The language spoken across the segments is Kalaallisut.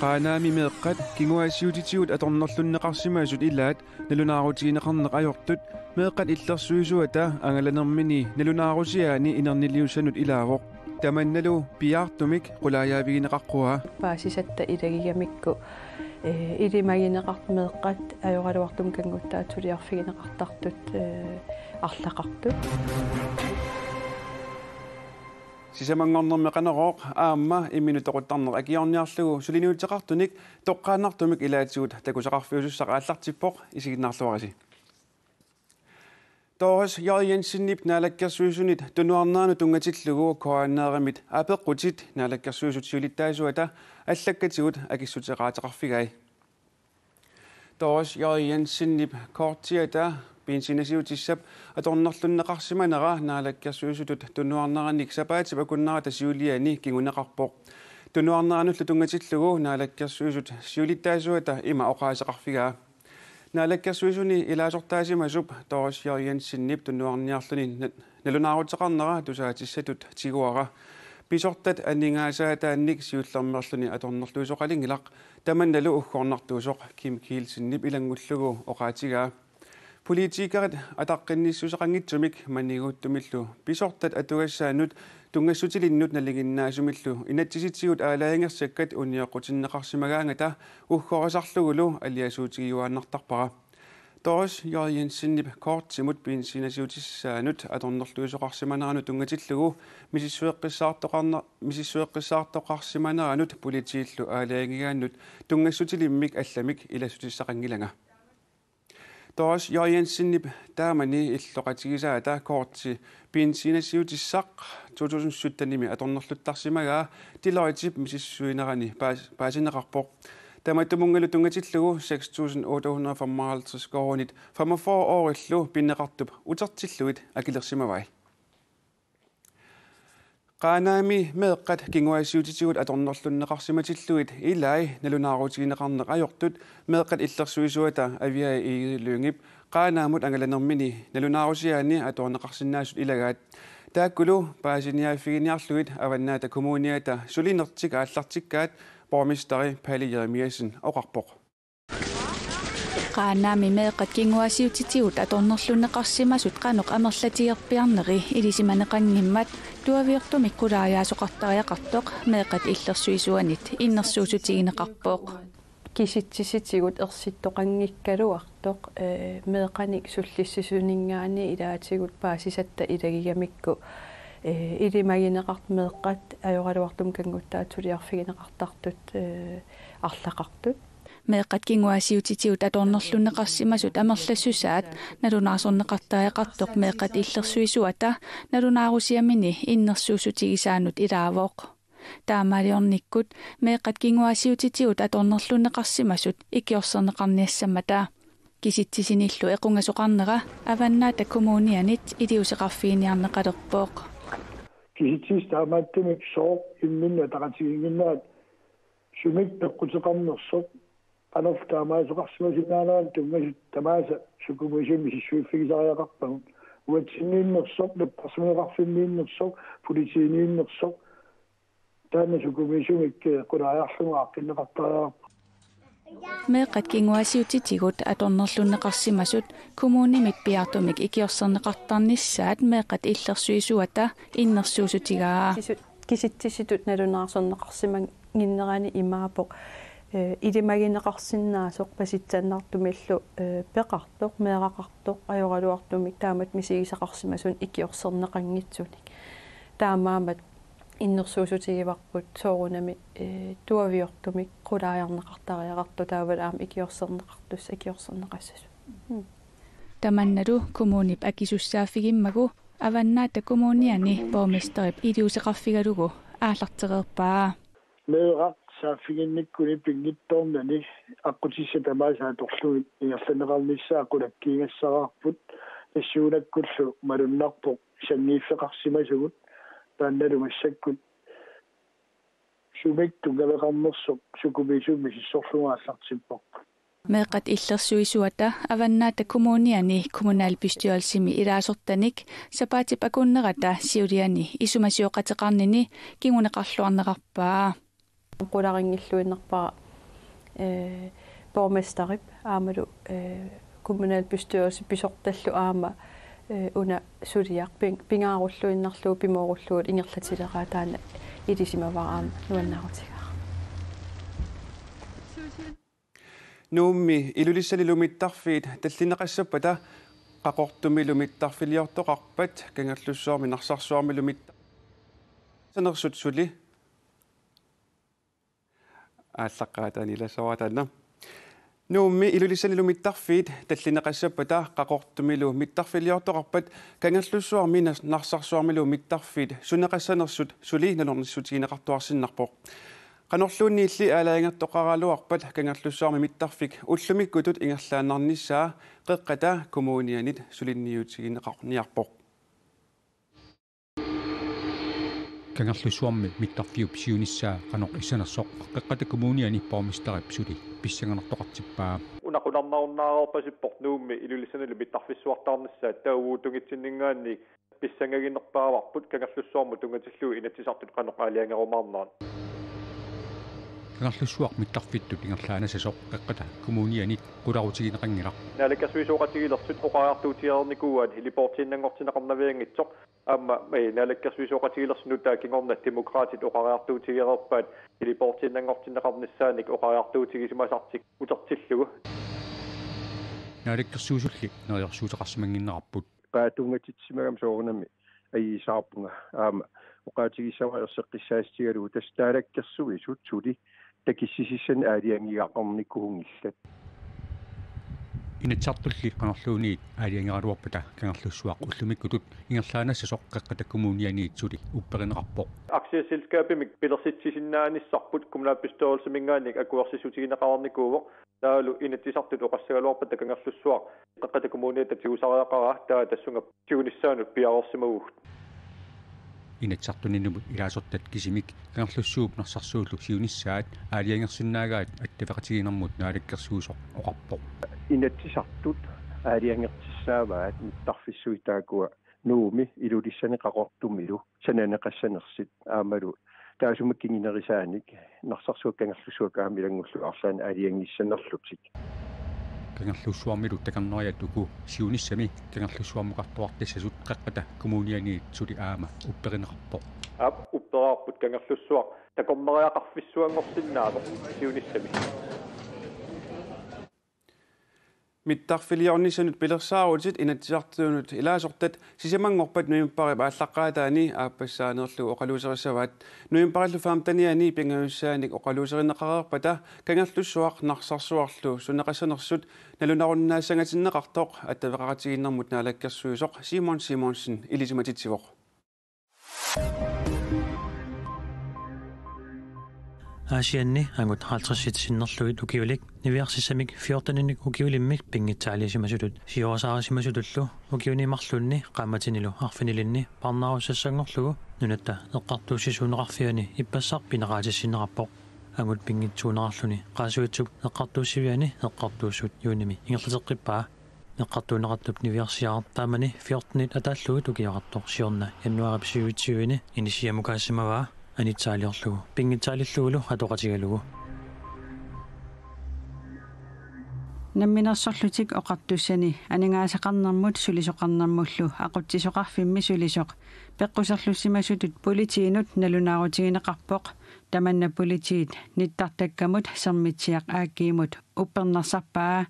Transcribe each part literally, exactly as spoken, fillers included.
Qaanaami meeqqat kinguaassiuutitigut atornerlunneqarsimasut ilaat nalunaarutigineqarneq ajortut meeqqat illersuisuata angalanermini nalunaarusiaani inerniliussanut ilaavoq. Tamannalu piaartumik qulaajaavigineqaqquaa. Paasisatta ilagigamikku, eh, ilimagineqartut meeqqat ajoraluartumik kannguttaat suliarfigineqartartut, eh, arlaqartut. Sisamanngornermi Qanorooq aamma imminut toquttarneq akiorniarlugu suliniuteqartunik toqqaannartumik ilaatigut takusaqarfiusussaq aallartippoq, isiginnaarluarisi. Doris J. Jensenip naalakkersuisunit tunuarneranut tunngatillugu K N R-imit apeqqutit Naalakkersuisut siulittaasuata allakkatigut akissuteqaateqarfigai. Doris J. Jensenip kortiata benzinassiutissap atornerlunneqarsimanera Naalakkersuisutut tunuarneranik sapaatip akunnerata siuliani kinguneqarpoq. Tunuarneranullu tunngatillugu Naalakkersuisut siulittaasuata ima oqaaseqarfigaa: Naalakkersuisuni ilaasortaasimasup Doris J. Jensenip tunuarniarluni na-, nalunaaruteqarnera tusaatissatut tiguara. Pisortat aningaasaataannik siullermeerluni atornerluisoqalinngilaq, tamannalu uggornartuusoq, Kim Kielsenip ilanngullugu oqaatigaa. Politikerit ataqqinnissuseqanngitsumik maniguuttumillu pisortat atugassaannut tunngassutilinnut nalinginnaasumillu inatsisitigut aalajangersakkat unioqqutinneqarsimagaangata uggorisarlugulu aliasuutigiuaannartarpara. Doris J. Jensenip kortimut benzinassiutissaanut atornerluisoqarsimaneranut tunngatillugu misissueqqissaartoqarne-, misissueqqissaartoqarsimaneranut politiillu aalajangigaannut tunngassutilimmik allamik ilassutissaqanngilanga. Doris J. Jensenip taamani illoqatigisaata korti benzinassiutissaq to tusind syttenimi atornerluttarsimagaa Deloittep misissuinerani paas-, paasineqarpoq. Tamatumunngalu tunngatillugu seks tusind otte hundrede femoghalvtreds koruunit femogfyrre eurillu pineqartup utertillugit akilersimavai. Qaanaami meeqqat kinguaassiuutitigut atornerlunneqarsimatillugit ilai nalunaarutigineqarneq ajortut meeqqat illersuisuata Aviaja Egede Lyngep Qaanaamut angalanermini nalunaarusiaani atuarneqarsinnaasut ilagaat. Taakkulu paasiniaaffiginiarlugit Avannaata Kommuniata sulinertik aallartikkaat borgmesteri Palle Jerimiassen oqarpoq. Qaanaami meeqqat kinguaassiuutitigut atornerlunneqarsimasut qanoq amerlatigerpiarneri ilisimaneqanngimmat tuaviortumik qulaajaasoqartariaqartoq meeqqat illersuisuanit innersuussutigineqarpoq. Kisitsisitigut ersittoqanngikkaluartoq, eh, meeqqanik sullissisuninngaanniit ilaatigut paasisatta ilagigamikku, eh, ilimagineqartut meeqqat ajoraluartumik kannguttaat suliarfigineqartartut, eh, arlaqartut. Meeqqat kinguaassiuutitigut atornerlunneqarsimasut amerlassusaat nalunaarsorneqartariaqartoq meeqqat illersuisuata nalunaarusiamini innersuussutigisaanut ilaavoq. Taamaaliornikkut meeqqat kinguaassiuutitigut atornerlunneqarsimasut ikiorserneqarniassammata. Kisitsisinillu equngasoqarnera Avannaata Kommunianit iliuuseqarfiginiarneqalerpoq. Kisitsisit taamaattumik sooq imminnut ataqatigiinnginnerat sumik peqquteqarnersoq, qanorlu taamaasoqarsimasunnaanerannut tunngasut tamaasa sukumiisumik misissuiffigisariaqarpagut. Uatsinniinnersoq, napparsimmasoqarfinniinnersoq, politiiniinnersoq, taanna sukumiisumik, eh, qulaajarlugu aaqqinneqartariaqarpoq. Meeqqat kinguaassiuutitigut atornerlunneqarsimasut kommunimit piaartumik ikiorserneqartarnissaat meeqqat illersuisuata innersuussutigaa. Sisu-, kisitsisitut nalunaarsorneqarsimannginnerani imaappoq, eh, ilimagineqarsinnaasoq pasitsannartumillu, eh, peqartoq, meeraqartoq, ajoraluartumik taamatut misigisaqarsimasunut ikiorserneqanngitsunik. Taamaammat innersuussutigivarput soorunami, eh, tuaviortumik qulaajarneqartariaqartoq taavalu aamma ikiorserneqartussat ikiorserneqassasut. Mm. Tamannalu kommunip akisussaaffigimmagu Avannaata Kommuniani borgmesterip iliuuseqarfigalugu aallartereerpaa. Meeraq saaffiginnikkuni pinngitsoornani aqqutissat tamaasa atorlugit ingerlanneqarnissaa qulakkiigassaraarput, tassuunakkullu malunnarpoq sanngiiffeqarsimasugut, taannalu massakkut sumik tunngaveqarnersoq sukumiisumik misissorlugu aallartipparput. Meeqqat illersuisuata Avannaata Kommuniani kommunalbestyrelsimi ilaasortanik sapaatip akunnerata siuliani isumasioqateqarnini kinguneqarluarnerarpaa. Qularinngilluinnarpara, eh, borgmesterip aammalu, eh, kommunalbestyrelsip pisortallu aamma, eh, una suliaq ping-, pingaarulluinnarlugu pimoorullugu ingerlatileraat taanna ilisimavara aamma nuannaarutigaara. Nuummi Ilulissanilu mittarfiit tallineqassappata Qaqortumilu mittarfiliortoqarpat Kangerlussuarmi Narsarsuarmilu mitta-, sanersut suli aallaqqaataani ilassavara taanna. Nuummi Ilulissanilu mittarfiit tallineqassappata Qaqortumilu mittarfiliortoqarpat Kangerlussuarmi Nas-, Narsarsuarmilu mittarfiit suneqassanersut suli nalornissutigineqartuarsinnarpoq. Qanorluunniilli aalajangertoqaraluarpat Kangerlussuarmi mittarfik ullumikkutut ingerlaannarnissaa Qeqqata Kommunianit suliniutigineqarniarpoq. Kangerlussuarmi mittarfiup siunissaa qanoq issanersoq Qeqqata Kommuniani borgmesterip suli pissanganartoqartippaa. Una qularnarunnaarpasippoq Nuummi Ilulissanilu mittarfissuartaarnissaat taava uagutsinnit pissangaginerpaavarput Kangerlussuarmut tunngatillugu Inatsisartut qanoq aalajangerumaarnerat. Kangerlussuaq mittarfittut ingerlaannassasoq Qeqqata Kommunianit qularutigineqanngilaq. Naalakkersuisooqatigilersut oqariartuutigereernikuuaat heliportiinnanngortinneqarnavianngitsoq, aamma, eh, naalakkersuisooqatigilersut nutaat kingorna Demokraatit oqariartuutigereerpaat heliportiinnanngortinneqarnissaanik oqariartuutigisimasartik utertillugu. Naalakkersuisulli neriorsuuteqarsimannginnerarput. Qaa tunngatissimagama soorunami ajuusaarpunga, aamma oqaatigissavara erseqqissaatigalugu tassa Naalakkersuisut suli takissisissanik aalajangigaqarnikuunngillat. Inatsisartulli qanorluunniit aalajangeraluarpata Kangerlussuaq ullumikkutut ingerlaannassasoq Qeqqata Kommunianiit suli upperineqarpoq. Aktieselskabimik pilersitsisinnaanissarput kommunalbestyrelsiminngaanniit akuersissutigineqarnikuuvoq. Taavalu Inatsisartut oqassagaluarpata Kangerlussuaq Qeqqata Kommuniata tigusariaqaraa, taava tassunga siunissaanut piareersimavugut. Inatsisartuninnimut ilaasortat kisimik Kangerlussuup Narsarsuullu siunissaat aalajangersinnaagaat attaveqatigiinnermut naalakkersuisoq oqarpoq. Inatsisartut aalajangertussaavaat mittarfissuit taakkua Nuummi, Ilulissani Qaqortumilu sananeqassanersut aammalu taassuma kingunerisaanik Narsarsuaq Kangerlussuaq aamma ilanngullugu arlaannik aalajangissanerlutik. Kangerlussuarmilu takornariat uku siunissami Kangerlussuarmukartoqartassasut Qeqqata Kommunianiit suli aamma upperineqarpoq. Aap, upperaarput Kangerlussuaq takornariaqarfissuanngorsinnaavoq siunissami. Mittarfiliornissanut pilersaarutit Inatsisartunut ilaasortat sisamanngorpat novembarip aallaqqaataani aappassaaneerlugu oqaluuserissavaat. Novembarillu femtenianni pingajussaanik oqaluuserineqareerpata Kangerlussuaq Narsarsuarlu suneqassanersut nalunarunnaassangatinneqartoq attaveqaqatigiinnermut naalakkersuisoq Simon Simonsen ilisimatitsivoq. Aasianni angut halvtredsit sinnerlugit ukiulik niviarsissamik fjorteninik ukiulimmik pinngitsaaliisimasutut siorasaarisimasutullu ukiuni marlunni qaammatinilu arfinilinni parnaarussassanngorlugu Nunatta Eqqartuussisuuneqarfiani ippassaq pineqaatissinneqarpoq. Angut pinngitsuunerarluni Qaasuitsup eqqartuussiviani eqqartuussut juunimi ingerlateqqippaa. Eqqartuunneqartup niviarsiaq taamani fjortenit ataallugit ukioqartoq siorna januaarip syvogtyveni inissiamukaasimavaa anitsaaliorlugu pinngitsaalillugulu atoqatigalugu. Namminersorlutik Oqartussani aningaasaqarnermut sulisoqarnermullu aqutsisoqarfimmi sulisoq peqquserlussimasutut politiinut nalunaarutigineqarpoq. Tamanna politiit nittartakkamut Sermitsiaq A G-mut uppernarsarpaa.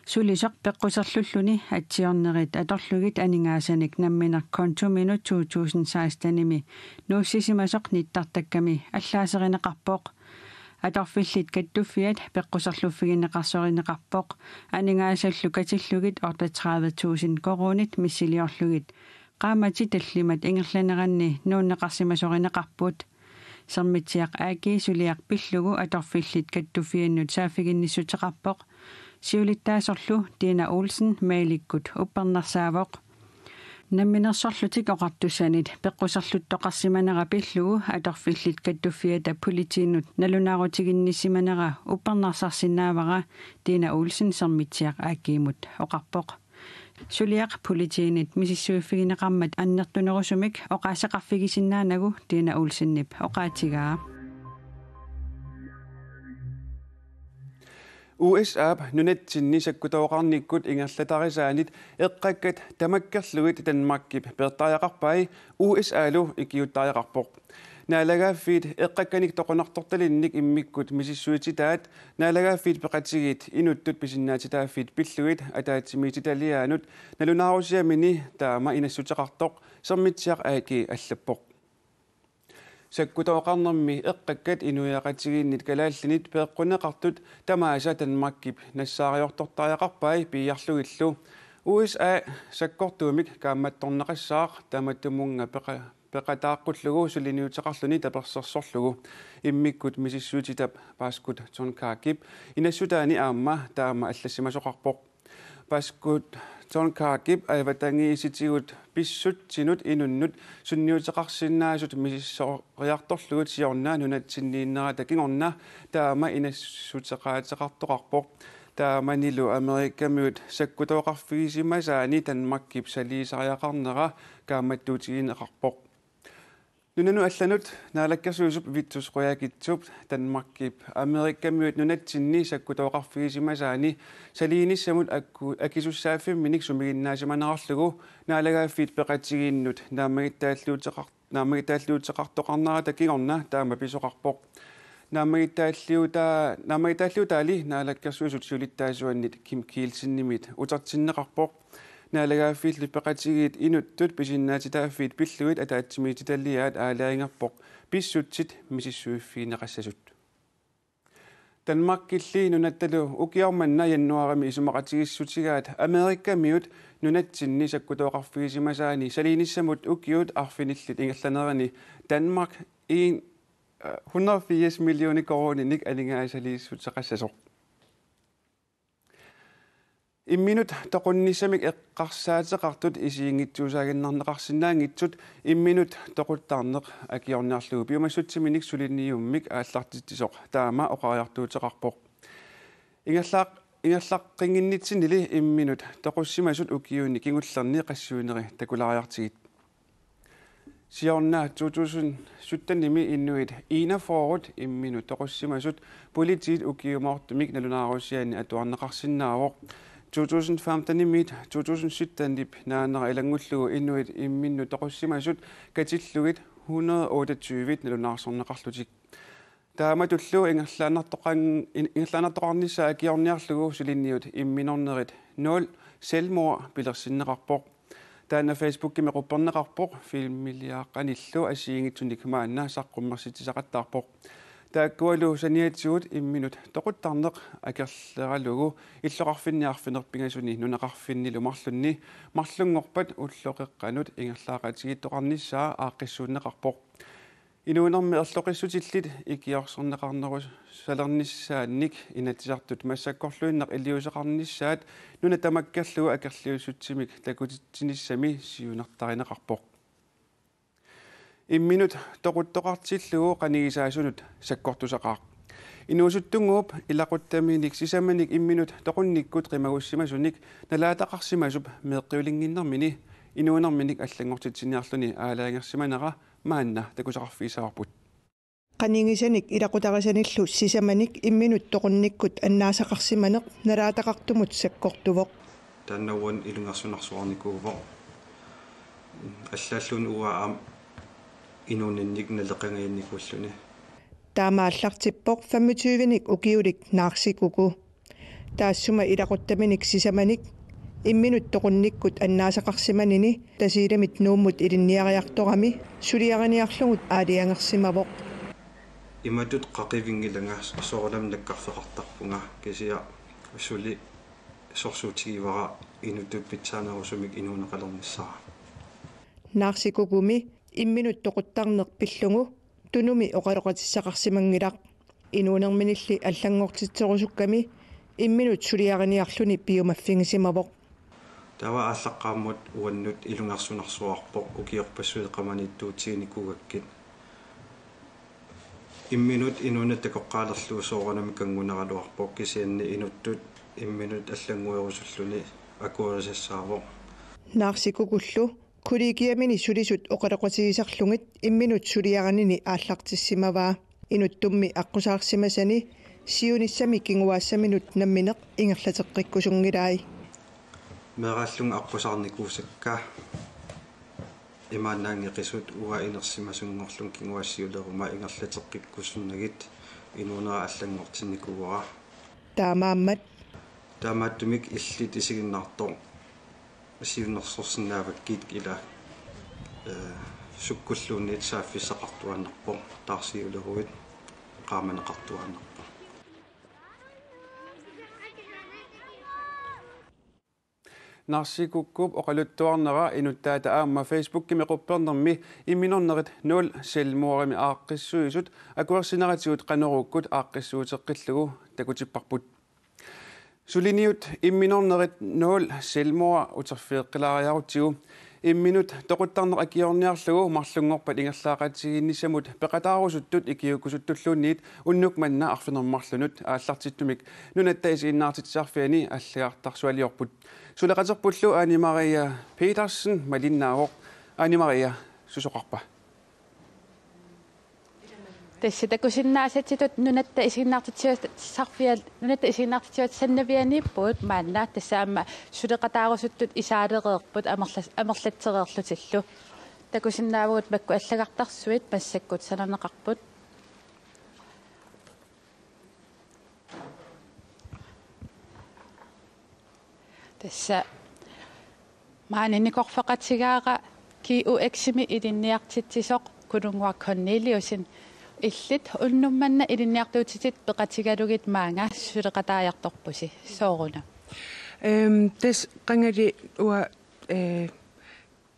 Sulisoq peqquserlulluni atsiornerit atorlugit aningaasanik nammineq kontominut to tusind sekstenimi nuussisimasoq nittartakkami allaaserineqarpoq. Atorfillit kattuffiat peqquserluffigineqarsorineqarpoq. Aningaasallu katillugit otteogtredive tusind koruunit missiliorlugit qaammatit tallimat ingerlaneranni nuunneqarsimasorineqarput. Sermitsiaq A G suliaq pillugu atorfillit kattuffiannut saaffiginnissuteqarpoq. Siulittaasorlu Dina Olsen Mailikkut uppernarsaavoq. Namminersorlutik Oqartussanit peqquserluttoqarsimanera pillugu atorfillit kattuffiata politiinut nalunaarutiginnisimanera uppernarsarsinnaavara, Tina Olsen Sermitsiaq A G-mut oqarpoq. Suliaq politiinit misissuiffigineqarmat annertunerusumik oqaaseqarfigisinnaanagu Tina Olsenip oqaatigaa. U S A-p nunatsinni sakkutooqarnikkut ingerlatarisaanit eqqakkat tamakkerlugit Danmarkip peertariaqarpai U S A-lu ikiuuttariaqarpoq. Naalagaaffiit eqqakkanik toqunartortalinnik immikkut misissuititaat Naalagaaffiit Peqatigiit inuttut pisinnaatitaaffiit pillugit ataatsimiititaliaanut nalunaarusiamini taama inassuteqartoq Sermitsiaq A G allappoq. Sakkutooqarnermi eqqakkat inuiaqatigiinnit kalaallinit peeqquneqartut tamaasa Danmarkip nassaariortortariaqarpai piiarlugillu U S A sakkortuumik kaammattorneqassaaq, tamatumunnga peqa-, peqataaqqullugu suliniuteqarluni tapersersorlugu. Immikkut misissuititap Baaskut Tonkaakip inassutaani aamma taama allassimasoqarpoq. Baaskut Tonkaakip avatangiisitigut pissutsinut inunnut sunniuteqarsinnaasut misissooriartorlugit siorna nunatsinniinnerata kingorna taama inassuteqaateqartoqarpoq. Taamanilu Amerikamiut sakkutooqarfigisimasaani Danmarkip saliisariaqarnera kaammattuutigineqarpoq. Nunanut allanut naalakkersuisup Vittus Qujaukitsup Danmarkip Amerikamiut nunatsinni sakkutooqarfigisimasaani saliinissamut akku-, akisussaaffimminik sumiginnaasimanerarlugu Naalagaaffiit Peqatigiinnut naammagittaalliuteqar-, naammagittaalliuteqartoqarnerata kingorna taama pisoqarpoq. Naammagittaalliutaa-, naammagittaalliutaali Naalakkersuisut siulittaasuannit Kim Kielsenimit utertinneqarpoq. Naalagaaffiilli Peqatigiit inuttut pisinnaatitaaffiit pillugit ataatsimiititaliaat aalajangerpoq pissutsit misissuiffigineqassasut. Danmarkilli nunattalu ukioq manna januaarimi isumaqatigiissutigaat Amerikamiut nunatsinni sakkutooqarfigisimasaani saliinissamut ukiut arfinillit ingerlanerini Danmark en, øh, hundrede og firs millioner koruuninik aningaasaliissuteqassasoq. Imminut toqunnissamik eqqarsaateqartut isiginngitsuusaaginnarneqarsinnaanngitsut imminut toquttarneq akiorniarlugu piumassutsiminik suliniummik aallartitsisoq taama oqariartuuteqarpoq. Ingerlaaq-, ingerlaqqinnginnitsinnili imminut toqussimasut ukiuni kingullerni qassiuneri takulaariartigit. Siorna to tusind syttenimi inuit enogfyrre imminut toqussimasut politiit ukiumoortumik nalunaarusiaanni atuarneqarsinnaavoq. To tusind femtenimiit to tusind syttenip naanera ilanngullugu inuit imminut toqussimasut katillugit hundrede otteogtyve nalunaarsorneqarlutik. Taamatullu ingerlaannartoqan-, in-, ingerlaannartoqarnissaa akiorniarlugu suliniut imminornerit nul selvmord pilersinneqarpoq. Taanna Facebookimi qupperneqarpoq filmiliaqanillu assigiinngitsunik maanna saqqummersitsisaqattaarpoq. Taakkualu saniatigut imminut toquttarneq akerleralugu illoqarfinni arfineq-pingasuni nunaqarfinnilu marlunni marlunngorpat ulloqeqqanut ingerlaaqatigiittoqarnissaa aaqqissuunneqarpoq. Inuunermi erloqissutillit ikiorserneqarnerusalernissaannik Inatsisartut massakkorluinnaq iliuuseqarnissaat nuna tamakkerlugu akerliussutsimik takutitsinissami siunertarineqarpoq. Imminut toquttoqartillugu qanigisaasunut sakkortusaqaaq. Inuusuttunnguup ilaquttaminik sisamanik imminut toqunnikkut qimagussimasunik nalaataqarsimasup meeqqiulinnginnermini inuunerminik allanngortitsiniarluni aalajangersimanera maanna takusaqarfigissavarput. Qanigisanik ilaqutarisanillu sisamanik imminut toqunnikkut annaasaqarsimaneq nalaataqartumut sakkortuvoq. Taanna uani ilungersunarsuarnikuuvoq. Allaalluunniit uanga aamma inuuninnik naleqangajanikuulluni. Taama aallartippoq femogtyvenik ukiulik Naarsi Kuku. Taassuma ilaquttaminik sisamanik imminut toqunnikkut annaasaqarsimanini Tasiilamit Nuummut ilinniariartorami suliariniarlugu aalajangersimavoq. Imatut qaqivinngilanga, soorunami nakkarfeqartarpunga, kisianni suli sorsuutigivara inuttut pitsaanerusumik inuuneqalernissaa. Naarsi Kukumi imminut toquttarneq pillugu Tunumi oqaloqatissaqarsimanngilaq. Inuunerminilli allanngortitserusukkami imminut suliariniarluni piumaffigisimavoq. Taava aallaqqaammut uannut ilungersunarsuarpoq ukiorpassuit qamaniittuutiginikuugakkit. Imminut inuuneq takoqqaalerlugu soorunami kanngunaraluarpoq, kisianni inuttut imminut allannguerusulluni akuerisassaavoq. Naarsikkukkullu kollegiamini sulisut oqaloqatigisarlugit imminut suliarinini aallartissimavaa. Inuttummi aqqusaarsimasani siunissami kinguaassaminut nammineq ingerlateqqikkusunngilai. Meeraallunga aqqusaarnikuusakka imaannaanngeqisut uanga inersimasunngorlunga kinguaassiuleruma ingerlateqqikkusunnagit inuunera allanngortinnikuuara. Taamaammat. Taamaattumik illit isiginnaartoq siunnersorsinnaavakkit ila, eh, sukkulluunniit saaffissaqartuaannarpoq, taarsiuleruit qaamaneqartuaannarpoq. Naarsikkukkup oqaluttuarnera inuttaata aamma Facebookimi quppernermi Imminornerit nul selvmordimi aaqqissuisut akuersineratigut Qanoruukkut aaqqissuuteqqillugu takutipparput. Suliniut Imminornerit nul selvmord uterfigeqqilaariarutsigu imminut toquttarneq akiorniarlugu marlunngorpat ingerlaaqatigiinnissamut peqataarusuttut ikiuukkusuttulluunniit unnuk manna arfineq-marlunut aallartittumik Nunatta Isiginnaartitsisarfiani allagartarsualiorput. Suleqaterpullu Anne Marie Petersen malinnaavoq. Anne Marie, susoqarpa? Tassa takusinnaasatsitut Nunatta Isiginnaartitsisarfiat, Nunatta Isiginnaartitsisassat sannavianiippugut maanna, tassa aamma suleqataarusuttut isaalereerput amerla-, amerlatsereerlutillu. Takusinnaavugut makku allagartarsuit massakkut sananeqarput. Tassa maani nikorfaqatigaara G U X-imi ilinniartitsisoq Kulunnguaq Korneliussen. Illit unnuk manna ilinniartuutitit peqatigalugit maanga suleqataajartorpusi. Sooruna? Ehm, tassa qangali uanga, eh,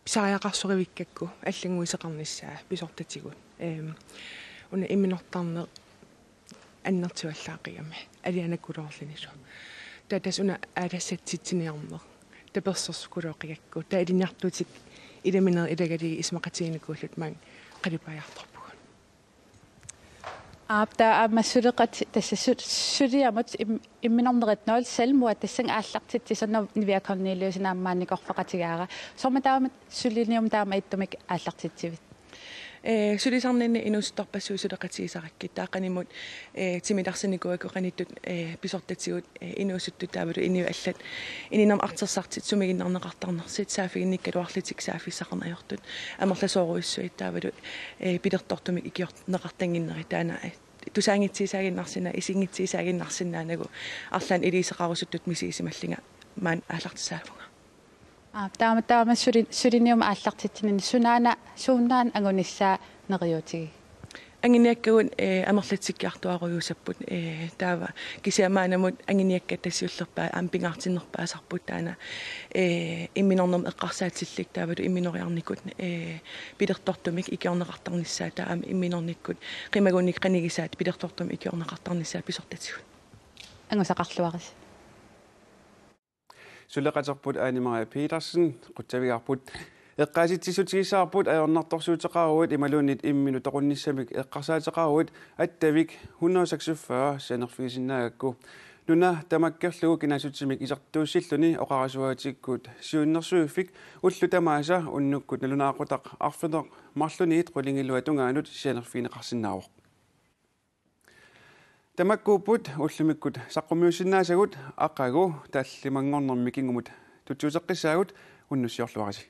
pisariaqarsorivikkakku allannguisoqarnissaa pisortatigut. Ehm, una imminortarneq annertuallaaqigami alianakkut uloorlunilu. Taava tassa una aalassatsitsiniarneq tapersersukulooqigakku. Taava ilinniartuutit ilaminerit ilagalugit isumaqatiginikuullutik maanga qalipaajartorpugut. Aap, taava aamma suleqat-, tassa su-, suliamut im-, Imminornerit nul selvmord tassannga aallartitsisoq Niviaq Korneliussen aamma maani nikorfaqatigaara. Soormi taama suliniummi taamaattumik aallartitsivit? Eh, sulisarninni inuusuttorpassuit suleqatigisarakkit, taava qanimut, eh, timitaarsinikuuakku qanittut, eh, pisortatigut, eh, inuusuttut taavalu inuit allat ininnermut artorsartut sumiginnarneqartarnersut, saaffiginnikkaluarlutik saaffissaqarneq ajortut, amerlasoorujussuit taavalu, eh, pilertortumik ikiorneqartannginnerit, taanna, eh, tusaanngitsuusaaginnarsinnaavoq, isiginngitsuusaaginnarsinnaanagu arlaannik iliuuseqarusuttut misigisimallunga maani aallartissaavunga. Aap, taama, taama suli-, suliniummi aallartitsininni sunaana, sunaana angunissaa neriuutigiuk? Anguniakkagut, eh, amerlatsikkiartuaarujuussapput, eh, taava kisianni maannamut anguniakkatta siullerpaat aamma pingaartinnerpaasarput taanna, eh, imminornermut eqqarsaatillit taavalu imminoriarnikkut, eh, pilertortumik ikiorneqartarnissaat, taava aamma imminornikkut qimagunnikkut qanigisaat pilertortumik ikiorneqartarnissaat pisortatigut. Angusaqarluarisi. Suleqaterput Anne Marie Petersen qutsavigaarput. Eqqaasitsissutigissavarput ajornartorsiuteqaruit imaluunniit imminut toqunnissamik eqqarsaateqaruit attavik hundrede seksogfyrre sianerfigisinnaagakku. Nuna tamakkerlugu kinaassutsiminik isertuussilluni oqarasuatikkut siunnersuiffik ullut tamaasa unnukkut nalunaaqutaq arfineq-marluniit qulingiluat tungaanut sianerfigineqarsinnaavoq. Tamakkuupput ullumikkut saqqummiussinnaasagut, aqagu tallimanngornermi kingumut tutsiuteqqissaagut, unnussiorluarisi.